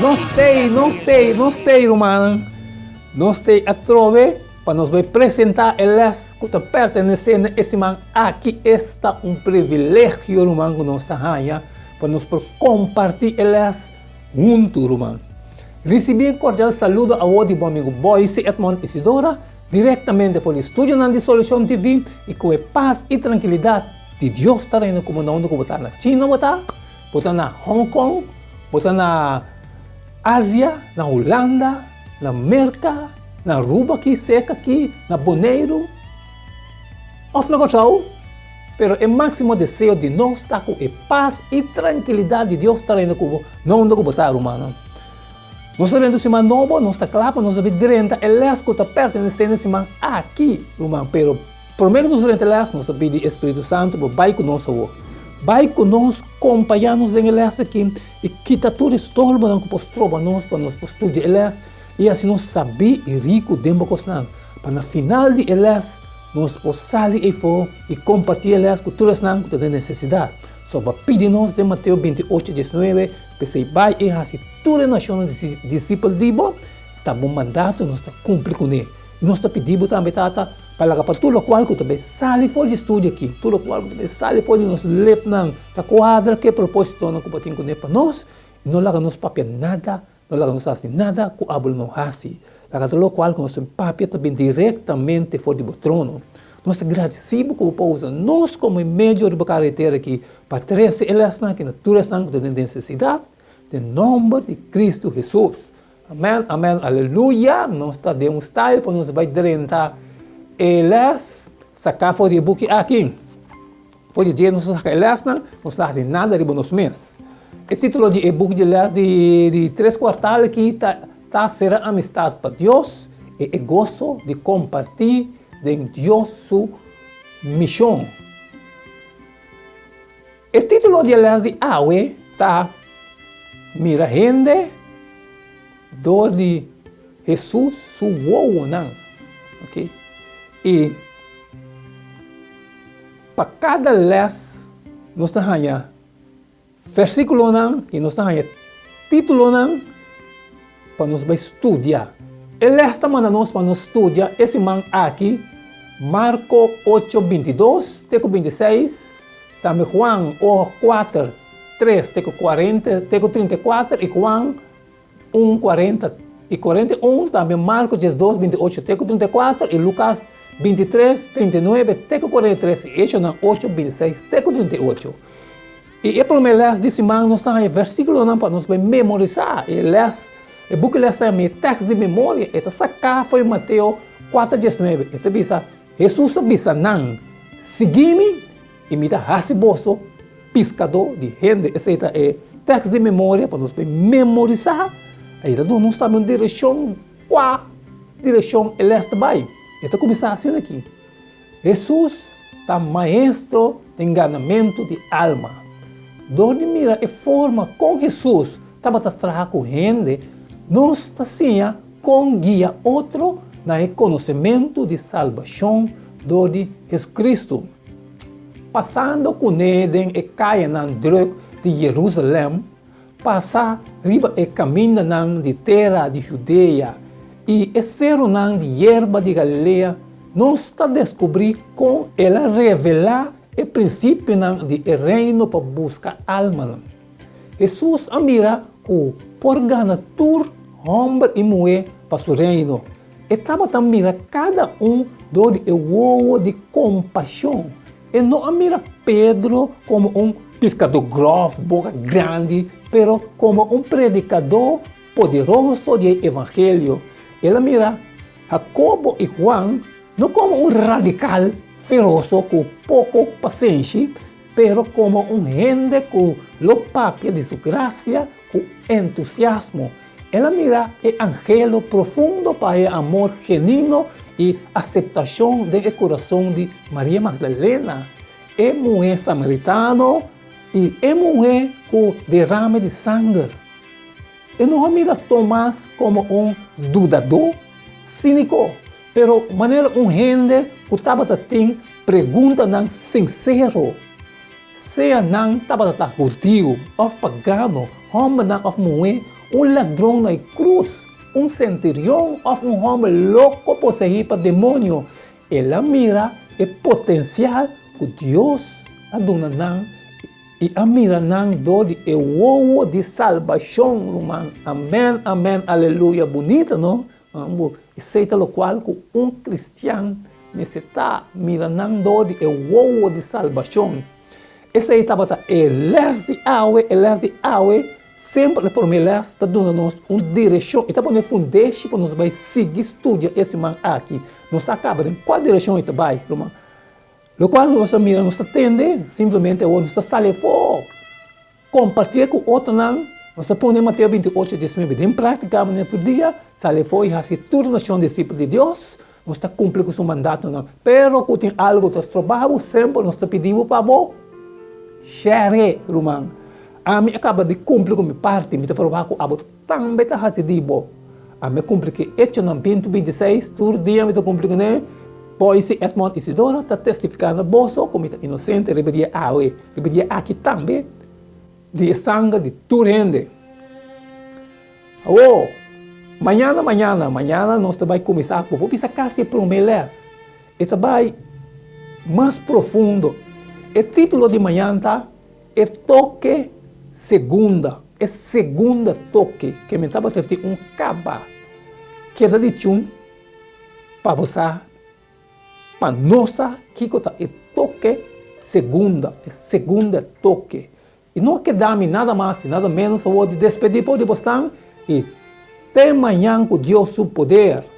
Nos t'ei, nos t'ei, nos t'ei rumannan. Nos t'ei atrobe pa nos bai presentá e lès ku ta pertenesé na e siman aki. Esta un privilegio ruman ku nos ta haña pa nos por kompartí e lès huntu ruman. Risibí un kordial saludo awor di bo amigu Boyce Edmond Isidora direktamente for di studionan di Solushon TV i ku e pas i trankilidat di Dios ta reina ku bo na unda ku bo ta, na China bo ta, Bo ta na Hong Kong, bo ta na Asia, na Hulanda, na Merka, na Aruba aki serka aki, na Boneiru òf na Kòrsou. Pero e máksimo deseo di nos ta ku e pas i trankilidat di Dios ta reina ku bo na unda ku bo ta, rumannan. Nos ta drenta un siman nobo, nos ta kla pa nos a bin drenta e lès ku ta pertenesé na e siman aki, ruman. Pero promé ku nos drenta e lès, nos ta pidi e Spiritu Santu pa bai ku nos awor. Bai ku nos, kompañá nos den e lès aki i kita tur e stòrbonan ku por stroba nos pa nos por studia e lès i hasi nos sabí i riku den bo kosnan, pa na final di e lès nos por sali eifó i kompartí e lès ku tur esnan ku ta den nesesidat. So bo a pidi nos den Mateo 28, 19, P'esei bai i hasi tur e nashonnan disipel di bo, ta bo mandato, nos ta kumpli kuné. I nos ta pidi bo tambe, Tata, pa laga pa tur lokual ku ta bai sali for di e studio aki, tur lokual ku ta bai sali for di nos lepnan, ta kuadra ku e propósitonan ku bo tin kuné pa nos, i no laga nos papia nada, no laga nos hasi nada ku abo lo no hasi. Laga tur lokual ku nos tin papia ta bin direktamente for di bo trono. Nos ta gradisí bo ku bo por usa nos komo e medio riba karetera aki pa trese e lèsnan aki na tur esnan ku ta den nesesidat, den nòmber di Kristu Hesus. Amèn, amèn, aleluya! Nos ta den un style pa nos bai drenta e lès saká for di e buki aki. For di dje nos a saka e lèsnan, nos no a hasi nada riba nos mes. E título di e buki di lès di di tres kuartal aki ta Ta Sera Amistat pa Dios i e Goso di Kompartí den Dios Su Mishon. E título di e lès di awe ta Mira Hende dor di Hesus Su Wowonan. Ok. I pa kada lès nos ta haña Versíkulonan i nos ta haña títulonan pa nos bai studia. E lès ta manda nos pa nos studia e siman aki Marko ocho 22 te ku 26, tambe Juan 4, 3 te ku 40 te ku 34 i Juan 1, 40 i 41, tambe Marko 12, 28 te ku 34 i Lukas 23, 39 te ku 43 i Echonan 8, 26 te ku 38. I e promé lès di siman nos ta haña versíkulonan pa nos bai memorisá. E lès, e buki lès ta yama e tèks di memoria, e ta saká for di Mateo 4, 19. E ta bisa, Hesus a bisa nan, Sigui mi, i mi ta hasi boso piskadó di hende. Esei ta e tèks di memoria pa nos bai memorisá. I ta duna nos tambe un direkshon kua direkshon e lès ta bai. E ta kuminsá asina aki. Hesus ta maestro den ganamentu di alma. Dor di mira e forma kon Hesus tabata traha ku hende, nos ta siña kon guia otro na e konosementu di salbashon dor di Hesukristu. Pasando kuné den e kayanan drùk di Yerusalèm, Pasa riba e kamindanan di tera di Judea i e serunan di yerba di Galilea, nos ta deskubrí kon el a revelá e prinsipionan di e Reino pa buska almanan. Hesus a mira ku por gana tur hòmber i muhé pa su Reino. E tabata mira kada un dor di e wowo di kompashon. E no a mira Pedro komo un piskadó gròf, boka grandi, pero komo un predikadó poderoso di e evangelio. El a mira Hakobo i Huan no komo un radikal feroso ku poko pasenshi, pero komo un hende ku lo papia di su grasia ku entusiasmo. El a mira e anhelo profundo pa e amor genuino i aseptashon den e kurason di Maria Magdalena, e muhé samaritano i e muhé ku derame di sanger. E no a mira Tomas komo un dudadó síniko, pero manera un hende ku tabata tin preguntanan sinsero. Sea nan tabata ta hudiu òf pagano, hòmbernan òf muhé, Un ladron na e krus, un senturion òf un hòmber loko poseí pa demonio. El a mira e potensial ku Dios a duna nan i a mira nan dor di e wowo di salbashon, ruman. Amèn, amèn, aleluya. Bunita, no? Esei ta lokual ku un kristian mester ta, mira nan dor di e wowo di salbashon. Esei tabata e lès di awe, e lès di awe, semper e promé lès ta duna nos un direkshon, e ta pone fundeshi pa nos bai sigui studia e siman aki. Nos a kaba den kua direkshon e ta bai, ruman. Lokual ku nos ta mira, nos ta tende, simplemente awor nos ta sali afó. Kompartié ku otronan, nos ta pone Mateo 28, 19 den práktika manera tur dia, sali afó i hasi tur nashon disipel di Dios, nos ta kumpli ku su mandatonan. Pero ku tin algu ta stroba bo, semper nos ta pidi bo pa bo share, ruman. Ami a kaba di kumpli ku mi parti, mi ta proba ku abo tambe ta hasi di bo. Ami a kumpli ku e Echonan 20, 26, tur dia mi ta kumpli kuné. Boise Edmond Isidora ta testifiká na boso ku mi ta inosente riba dia awe, riba dia aki tambe, di e sanger di tur hende. Awor, mañana, mañana, mañana nos ta bai kuminsá ku bo bisa kasi e promé lès. E ta bai mas profundo. E título di mañana ta E Toke Segunda, e segunda toke ke mi tabata tin un kaba keda di chun. Pa bo sa, pa nos sa kiko ta e toke segunda, e segunda toke. I no a keda mi nada mas i nada menos awor di despedí for di bosnan i te mañan ku Dios su poder.